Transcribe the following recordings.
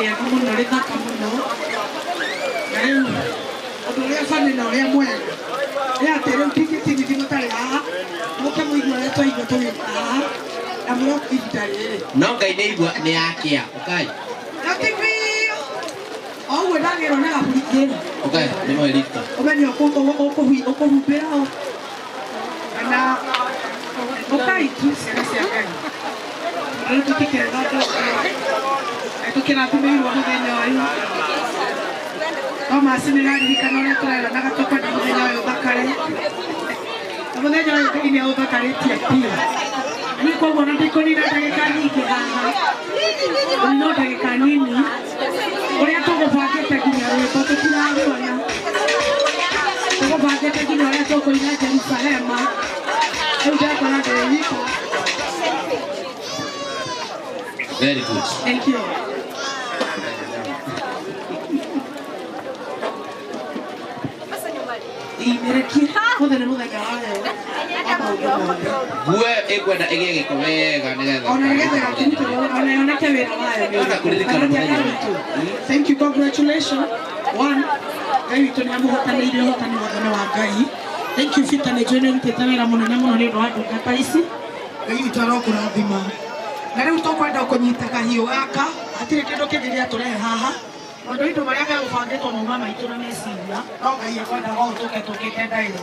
rĩega mũno rĩthaka mũno. Na rĩu ũndũ ũrĩa bani na ũrĩa mwega nĩ atĩ rĩu tingĩtigithia mũtarĩ haha, mũke mũigue ũrĩa twaigua tũgĩũka haha na mũroka ihinda rĩrĩ. No Ngai nĩ igua nĩ yakia. Ũkai. Na ti biũ o ũguo ndagĩrwo na gaburi kĩra. Ũkai nĩ mwerita. Ũmenye ũkũhumbĩra o kana ũkai tu ciana cia Ngai. Rĩu tũtikĩrĩ na ũndũ ũngĩ. Tũkĩrathimĩirwo mũthenya ũyũ. Thomas nĩ ũraririkana ũrĩa tũreranaga tũkwenda mũthenya ũyũ ũthakare. Na mũthenya ũyũ Ngai nĩ aũthakarĩtie biũ. Niĩ koguo na ndikũnina ndagĩka nyingĩ haha. No ndagĩka nini. Ũrĩa tũgũbangĩte nginya rwĩmbo tũtiraruona. Tũgũbangĩte nginya ũrĩa tũkũina Jerusalema. Rĩu ndakora ndĩ wika. Very good. Thank you. Imerekie mũthenya nĩ mũthenya wa leo wa maũndũ mothe. Nguo ĩyo ĩkwenda ĩgĩe gĩko wega nĩgetha Ona nĩgetha ĩgakĩrutĩrwo ona yoneke wĩra wayo nĩ Ona ũrĩkũ. kũririkana Kana ti mũthenya Ngai witũ. Thank you, congratulations. One, Ngai witũ nĩ amũhotanĩire, ũhotani wothe nĩ wa Ngai. Thank you Peter, nĩ njũĩ nĩ ũrutĩte wĩra mũnene mũno nĩ ũndũ wa ndungata ici. Ngai witũ arokũrathima. Na rĩu tũkwenda kũnyita kahiũ gaka, hatirĩ kĩndũ kĩngĩ gĩatũrehe haha. Tondũ indo marĩa megũbangĩtwo mauma maitũ na meciria, no Ngai ekwendaga ũũ tũke tũkĩte direct.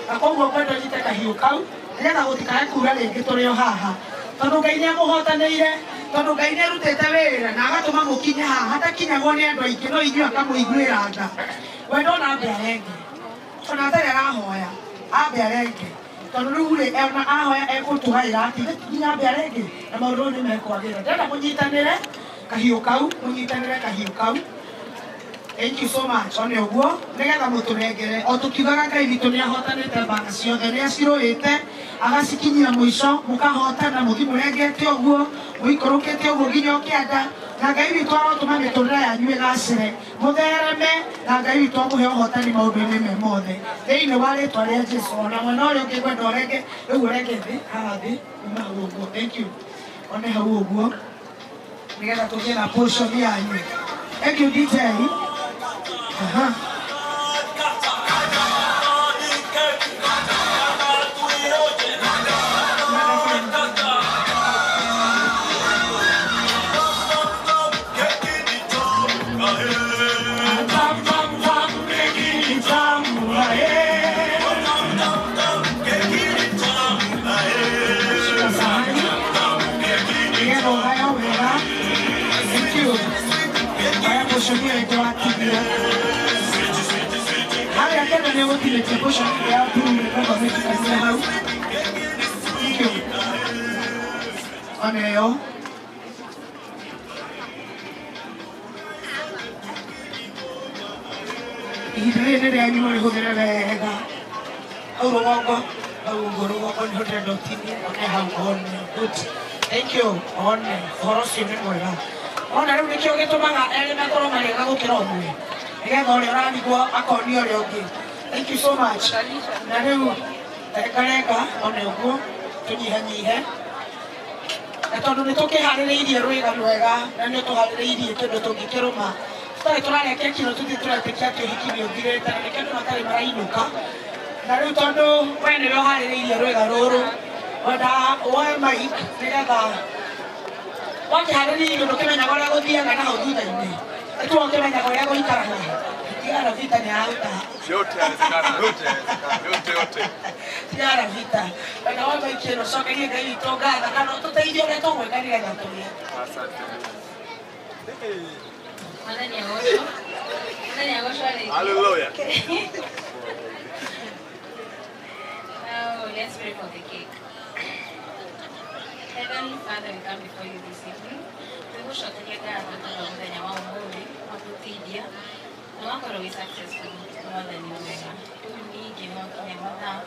Na koguo ngwenda ũnyite kahiũ kau, nĩgetha gũtikae kura rĩngĩ tũrĩ o haha. Tondũ Ngai nĩ amũhotanĩire, tondũ Ngai nĩ arutĩte wĩra na agatũma mũkinye haha, hatakinyagwo nĩ andũ aingĩ no inyuĩ akamũiguĩra tha. Wenda ona ambe arenge, ona atarĩ arahoya, ambe arenge. Tondũ rĩu rĩ, ona ahoya egũtũgaĩra atĩ nginya ambe arenge na maũndũ nĩ mekwagĩra. Ndĩrenda mũnyitanĩre kahiũ kau, mũnyitanĩre kahiũ kau. Thank you so much. One ũguo nĩgetha mũtũrengere o tũkiugaga Ngai witũ nĩ ahotanĩte mbara ciothe, nĩ acirũĩte agacikinyia mũico, mũkahotana mũthi mũrengete ũguo, mũikũrũkĩte ũguo nginya ũkĩanda, na Ngai witũ arotũma mĩtũrĩre yanyu ĩgacĩre, mũthereme, na Ngai witũ amũhe ũhotani maũndũ-inĩ me mothe thĩinĩ wa rĩtwa rĩa Jesu. Ona mwena ũrĩa ũngĩ ngwenda ũrenge, rĩu ũrenge thĩ, haha thĩ, kuma hau ũguo. Thank you. One hau ũguo nĩgetha tũgĩe na portion yanyu. Thank you DJ. Aha. Shika sahani nĩgetha ũgayo wega. Thank you. Gaya portion ĩyo ĩngĩ watigia. Harĩa kenda nĩ ũgũtinĩtie portion ĩyo ya blue nĩgetha ũmĩtukanie hau. Thank you. One ĩyo. Ihinda rĩrĩ nĩ rĩanyu mũrĩhũthĩre wega. Hau rũgongo, hau ũguo rũgongo nĩho ndĩrenda ũtinie, one hau, one. Good. Thank you. One. Ũhoro ũcio nĩ mwega. Ona rĩu nĩkĩo gĩtũmaga erĩ makorwo marĩ ega gũkĩra ũmwe. Nĩgetha ũrĩa ũrarigwo akonia ũrĩa ũngĩ. Thank you so much. Na rĩu rengarenga one ũguo tũnyihanyihe. Na tondũ nĩ tũkĩharĩrĩirie rwĩga rwega na nĩ tũharĩrĩirie kĩndũ tũngĩkĩrũma. Tũtarĩ tũrarĩa keki ĩno tũtirĩ tũretĩkia atĩ ũhiki nĩ ũthirĩte na nĩkĩo andũ matarĩ marainũka. Na rĩu tondũ we nĩwe ũharĩrĩirie rwĩga rũrũ, ngwenda woe mic nĩgetha wakĩharĩria irio ndũkĩmenyaga ũrĩa gũthiaga na hau thutha-inĩ. Nĩtuo ũkĩmenyaga ũrĩa gũikaraga. Tigana vita nĩ aragũtaha. Yote yawezekana, yote yawezekana, yote yote. Tigana vita. Wenda woe mic ĩno cokerie Ngai witũ ngatho kana ũtũteithie ũrĩa tũgwĩka nĩgetha tũrĩe. Asante. Mwathani agocwo. Mwathani agocwo rĩngĩ. Hallelujah. Now let's pray for the cake. Heavenly Father, we come before you this evening. Twĩgũcokeria ngatho tondũ wa mũthenya wa ũmũthĩ wa gũteithia na wakorwo wĩ successful mwathani mwega. Rĩu ningĩ mwakinya mathaa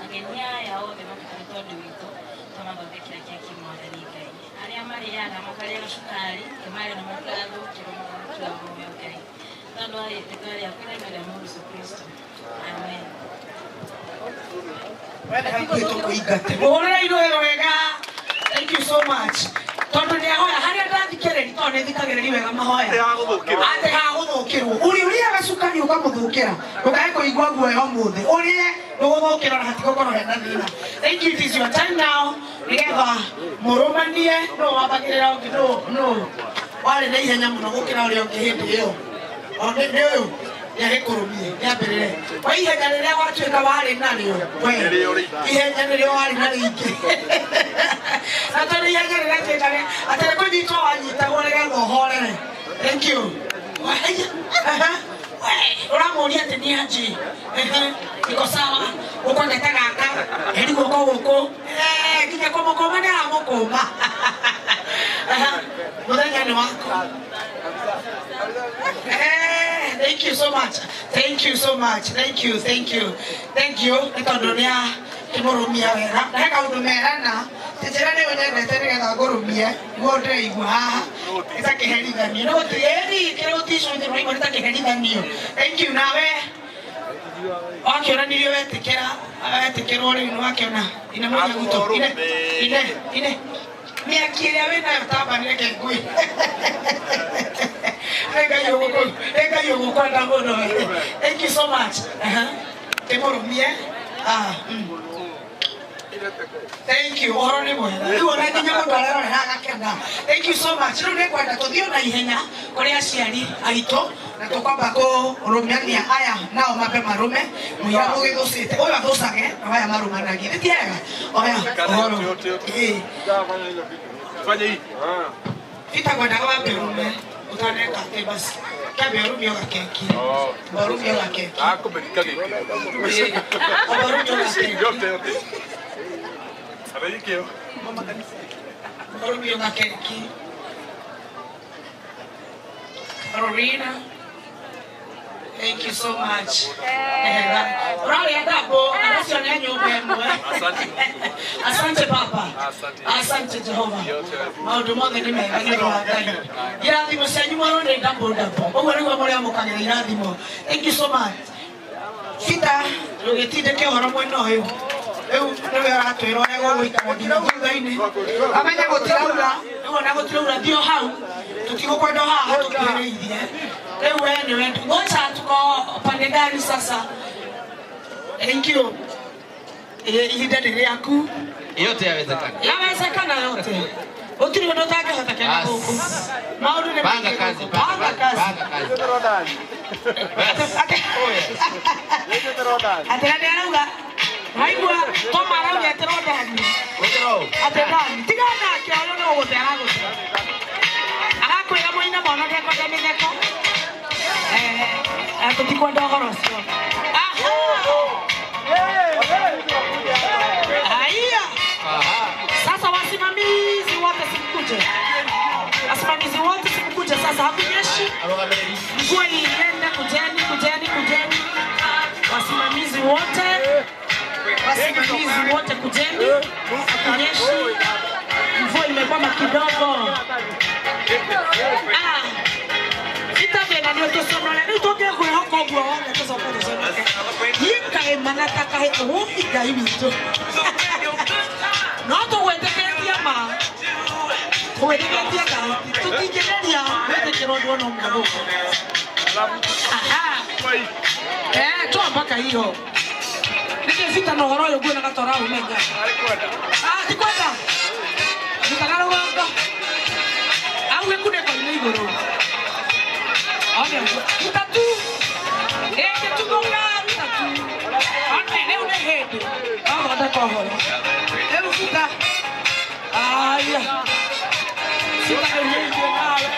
ageni aya othe mokĩte nĩ tondũ witũ twamathondekera keki mwathani Ngai. Arĩa marĩaga makarĩa cukari kĩmarĩa na matigathũkĩrwo mũthamaki wa muoyo Ngai. Tondũ wa rĩtwa rĩaku na rĩa Mũrũ Jesũ Kristo. Amen. Wenda hakuhĩ tũkũingate. Mũhũrĩre irũhĩro wega. Thank you so much. Tondu ni ahoya haria ndathikĩrĩria tondũ nĩ thikagĩrĩria wega mahoya. Atĩ hagũthũkĩrwo. Ũrĩ ũrĩaga cukari ũkamũthũkĩra. Ndũkae kũigua guoya ũmũthĩ. Ũrĩe ndũgũthũkĩrwo na hatigũkorwo hena thĩna. Thank you, it is your time now. Nĩgetha mũrũmanie nũ wambagĩrĩra ũngĩ nũ warĩ na ihenya mũno gũkĩra ũrĩa ũngĩ hĩndĩ ĩyo. O nĩ ũyũ nĩagĩkũrũmie nĩambĩrĩre. Kwa ihenya rĩrĩa gwatuĩka warĩ narĩo we ihenya nĩrĩo warĩ narĩo ingĩ. Na tondũ ihenya rĩratuĩka atĩ nĩ kũnyitwo wanyitagwo nĩgetha ũhorere. Thank you. Ũramũria atĩ nĩ anjĩ. Iko sawa ũkwendete gaka heri guoko gũkũ nginya kũmũkũma nĩ aramũkũma. Mũthenya nĩ waku. Thank you so much. Thank you so much. Thank you. Thank you. Thank you. Nĩ tondũ nĩ akĩmũrũmia wega. Na he kaũndũ merana. Njĩra nĩ ũnyendete nĩgetha ngũrũmie nĩguo ndĩraigua haha. Nĩ ta kĩherithanio. Nĩ gũtirĩ ĩni kĩrĩ gũticwo njĩra nĩ ta kĩherithanio. Thank you nawe. Wakĩonanirie wetĩkĩra wetĩkĩrwo rĩu nĩ wakĩona ine moja guto ine ine ine mĩaki ĩrĩa wĩnayo tamba nĩ reke ngui. Ngai ũgũkwenda mũno. Thank you so much. Kĩmũrũmie. Thank you. Ũhoro nĩ mwega. Rĩu ona nginya mũndũ arerorera agakena. Thank you so much. Rĩu nĩngwenda tũthiĩ na ihenya kũrĩ aciari aitũ na tũkwamba kũrũmania aya nao mambe marũme mũira mũgĩthũcĩte ũyũ athũcage na aya marũmanagie. Nĩ ti hega? Oya ũhoro. Itagwendaga wambe ũrũme ũtaneka atĩ basi. Kĩambe ũrũmie ũgakeki. Ũrũmie ũgakeki. Ũrũmie ũgakeki. Ũrũmie ũgakeki. Carolina, thank you so much. Ũrarĩa ndambo, acio nĩ a nyũmba ĩmwe. Asante Papa. Asante Jehova. Maũndũ mothe nĩ mega nĩ ũndũ wa Ngai. Irathimo cianyu mũno nĩ ndambo ndambo. Ũguo nĩguo mũrĩamũkagĩra irathimo. Thank you so much. Peter, ndũgĩtindĩke ũhoro mwena ũyũ. Rĩu nĩwe ũratwĩra ũrĩa gũgũikara nginya thutha-inĩ. Amenye gũtiraura, rĩu ona gũtiraura thiĩ o hau. Tũtigũkwenda o haha tũkuhĩrĩirie. Rĩu we nĩwe ngoja tuko pande gani sasa? Thank you. Ihinda nĩ rĩaku. Yote yawezekana. Yawezekana yote. Gũtirĩ ũndũ ũtangĩhotekeka gũkũ. Maũndũ nĩ Panga maingĩ kazi, gũkũ. Panga kazi. Panga kazi. Atĩ nĩ arauga Raigua Toma arauga atĩ Rodani. Atĩ Dani. Tiga nake ũyũ nĩ gũgũte aragũte. Arakwĩra mũina mwana ndekwenda mĩtheko. Tũtikwenda ũhoro ũcio. Aha! Haya. Sasa wasimamizi wote simkuje. Wasimamizi wote simkuje sasa hakunyeshi. Mvua ilienda kujeni kujeni kujeni. Wasimamizi wote. Wasimamizi wote kujeni. Hakunyeshi. Mvua imekwama kidogo. Ah. Ita nĩ tũconore rĩu tũngĩkwĩhoka ũguo wothe tũcoke tũconoke. Niĩ kaĩ mana ta kahĩ ũĩ Ngai witũ. No tũgwĩtĩkĩtie ma. Tũgwĩtĩkĩtie Ngai. Tũtingĩgeria gwĩtĩkĩra ũndũ ona ũmwe gũkũ. Aha. Toa mpaka hiyo. Nĩkĩ Peter na ũhoro ũyũ nguonaga ta ũraũmenya? Ah, ti kwenda. Rutaga rũgongo. Au gĩkunĩko-inĩ igũrũ. One ruta tu. Ĩngĩ tuthũka ruta tu. One rĩu nĩ hĩndĩ. Wathondeka ũhoro. Rĩu Peter. Aya. Peter rĩu nĩ ithuĩ nawe.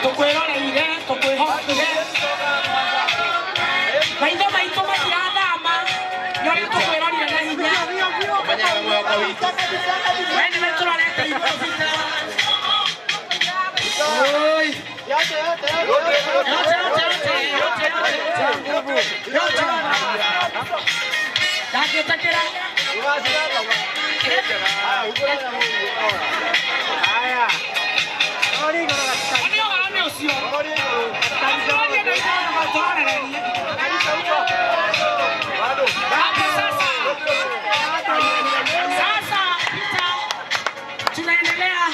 Tũkwĩroreire, tũkwĩhokire. Maitho maitũ matirathama. Nĩ ũrĩa tũkwĩrorire na hinya. We nĩwe tũrorete igũrũ Peter. Oi. Yote yote yote yote yote. Ndangĩtĩkĩra. Nĩ ũhoro nĩ ũcio. Tũrorie na igũrũ tũrorererie. Hapo sasa. Sasa Peter. Tunaendelea.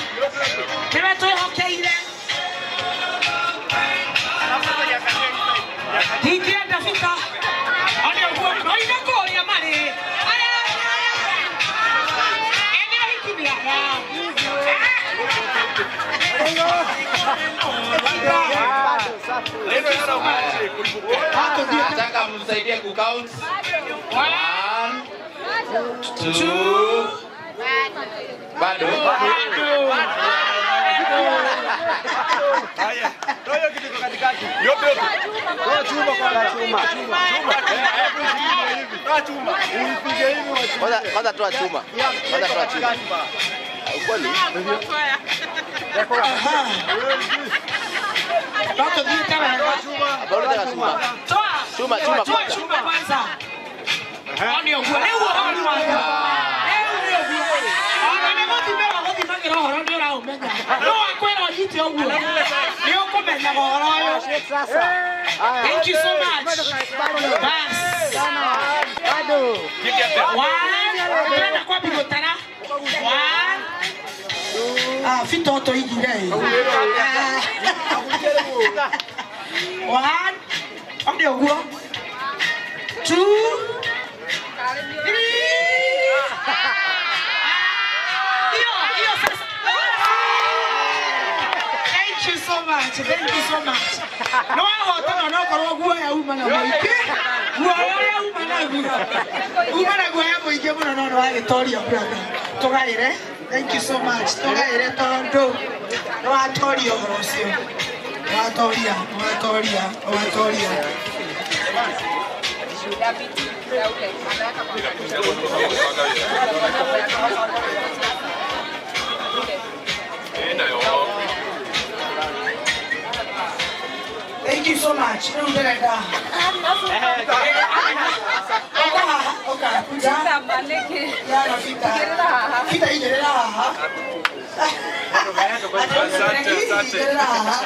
Niwe twĩhokeire. Ndingĩenda Bita. One ũguo moime kũrĩa marĩ. Aya, ene ahiki nĩ aya. Nataka msaidie kucount. 1 2 bado. Haya, toa kitu katikati. Yote yote. Toa chuma kwa chuma. Chuma. Toa chuma. Uipige hivi wacha. Kwanza toa chuma. Kwanza toa chuma. Ukweli. Bado Bado chuma. Toa. Chuma chuma Toa chuma kwanza. One ũguo. Rĩu ũhoro nĩ waku. Rĩu nĩ ũguo. Ona nĩ gũthimĩrwo gũthimagĩra ũhoro nĩ ũraũmenya. No akwĩra ũnyite ũguo. Nĩ ũkũmenyaga ũhoro ũyũ. Thank you so much. Bas. One. Ndĩrenda kwambia gũtara. One. Ah, Fito ũtũigire. One. One ũguo. 2 3. Hiyo sasa. Thank you so much. Thank you so much. No wahotana no korwo guoya uma na mũingĩ. Guoya ũrĩa uma naguo. Uma na guoya mũingĩ mũno no nĩwagĩtoria brother. Tũgaĩre. Thank you so much. Tũgaĩre tondũ nĩwatoria ũhoro ũcio. Nĩwatoria, nĩwatoria, nĩwatoria. Thank you so much. Rĩu ndĩrenda. Ũka haha, ũka. Kuja. Yana Fita. Fita igĩrĩra haha. Asante, asante. Igĩrĩra haha.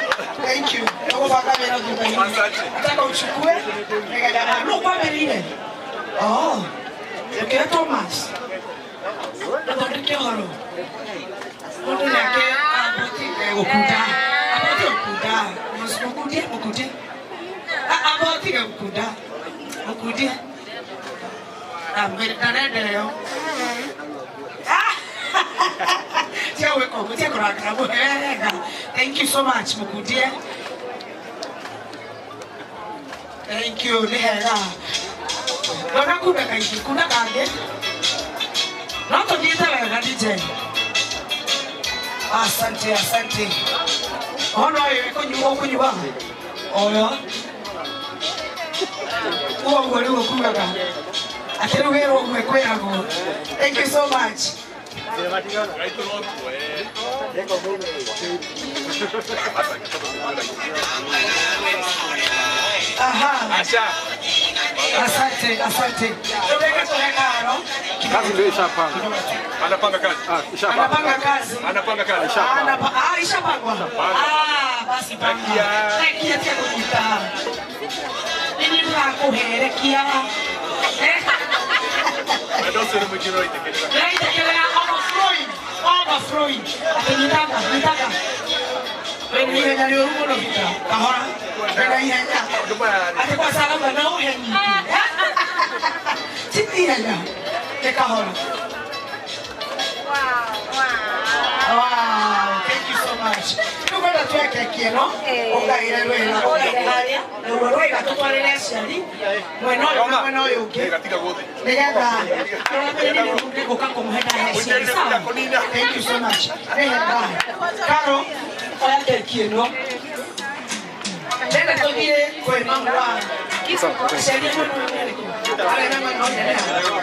Thank you. Ũgũbanga wĩra thutha-inĩ. Asante. Nataka uchukue. Nĩgetha no kwambĩrĩire. Oh. Ũkĩra Thomas. Ũthondeke ũhoro. Mũndũ nake abotire gũkunda. Abotire gũkunda. Mũkundie, mũkundie. Abotire gũkunda. Mũkundie. Ndarenda ĩyo. Tia gwĩka ũguo, tia kũrakara wega. Thank you so much, mũkundie. Thank you, nĩ hega. Ndona kunda kaingĩ, kunda kangĩ. No tũthiĩte wega DJ. Asante, asante. Ono ũyũ ĩkũnyua ũkũnyua. Oyo. Ũguo rĩu ũkugaga. Atĩ rĩu wĩrwo ũguo ĩkwĩragwo. Thank you so much. Aha. Asha. Asante, asante. Rĩu tũreka haro. Kazi ndio ishapanga. Anapanga kazi. Ah, ishapanga. Anapanga kazi. Anapanga kazi. Ah, ishapangwa. Ah, basi panga. Rekia tia kũnyita. Nĩ ndĩrakũherekia. Wendo ũcio nĩ mũingĩ ũraitĩkĩrĩra. Ndĩraitĩkĩrĩra overflowing, overflowing. Atĩ nyitaga, nyitaga. Wĩna ihenya rĩũru mũno Peter. Kahora. Wĩna ihenya. Atĩ kwa salama no ũhe nyingĩ. Ti ihenya. Nĩ kahora. Wow, thank you so much. Rĩu ngwenda twekekie no ũkaire wĩra ũkaire harĩa naguo rwĩga tũtwarĩre aciari mwena ũyũ na mwena ũyũ ũngĩ Gatiga gũthiĩ. nĩgetha nĩ gũka kũmũhe ndahe aciari sawa. Thank you so much. Nĩ hega. Karo, oya keki ĩno. Ndenda tũthiĩ kwĩ mamu wa aciari amwe nĩ marĩkũ? Arĩa me mwena ũyũ.